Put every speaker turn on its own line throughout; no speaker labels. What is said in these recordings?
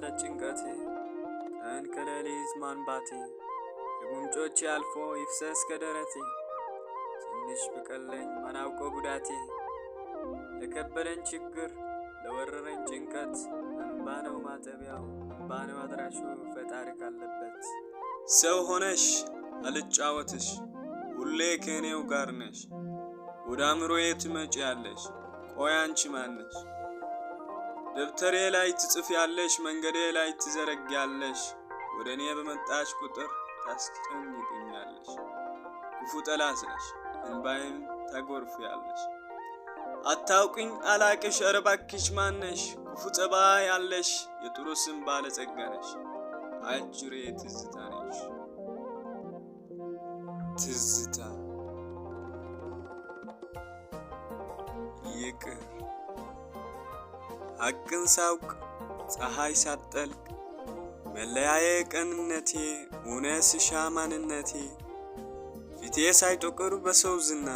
ለጭንቀቴ፣ ቀን ከሌሊት ማንባቴ ከጉንጮቼ አልፎ ይፍሰስ ከደረቴ። ትንሽ ብቀለኝ ማናውቆ ጉዳቴ፣ ለከበደኝ ችግር ለወረረኝ ጭንቀት፣ እንባ ነው ማጠቢያው እንባ ነው አድራሹ ፈጣሪ ካለበት። ሰው ሆነሽ አልጫወትሽ፣ ሁሌ ከእኔው ጋር ነሽ። ወደ አእምሮዬ ትመጪያለሽ፣ ቆይ አንቺ ማነሽ? ደብተሬ ላይ ትጽፊያለሽ፣ መንገዴ ላይ ትዘረጊያለሽ። ወደ እኔ በመጣሽ ቁጥር ታስጨንቅኛለሽ። ክፉ ጠላት ነሽ፣ እንባዬን ታጎርፊያለሽ። አታውቅኝ አላቅሽ፣ ኧረ እባክሽ ማነሽ? ክፉ ጸባይ ያለሽ የጥሩ ስም ባለጸጋ ነሽ። አጅሬ ትዝታ ነሽ። ትዝታ ይቅር ሐቅን ሳውቅ ፀሐይ ሳትጠልቅ፣ መለያዬ ቀንነቴ እውነት ስሻ ማንነቴ፣ ፊቴ ሳይጠቁር በሰው ዝና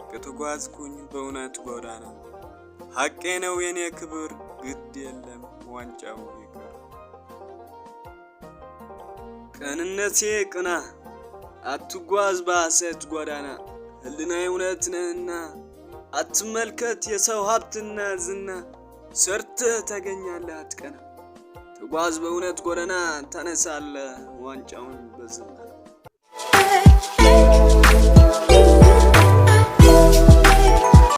ከተጓዝኩኝ በእውነት ጎዳና፣ ሐቄ ነው የኔ ክብር፣ ግድ የለም ዋንጫው ይቅር። ቀንነቴ ቅና፣ አትጓዝ በሐሰት ጎዳና፣ ሕሊናዬ እውነት ነህና፣ አትመልከት የሰው ሀብትና ዝና፣ ሰርተህ ታገኛለህ አትቀና። ተጓዝ በእውነት ጎዳና፣ ታነሳለህ ዋንጫውን በዝና።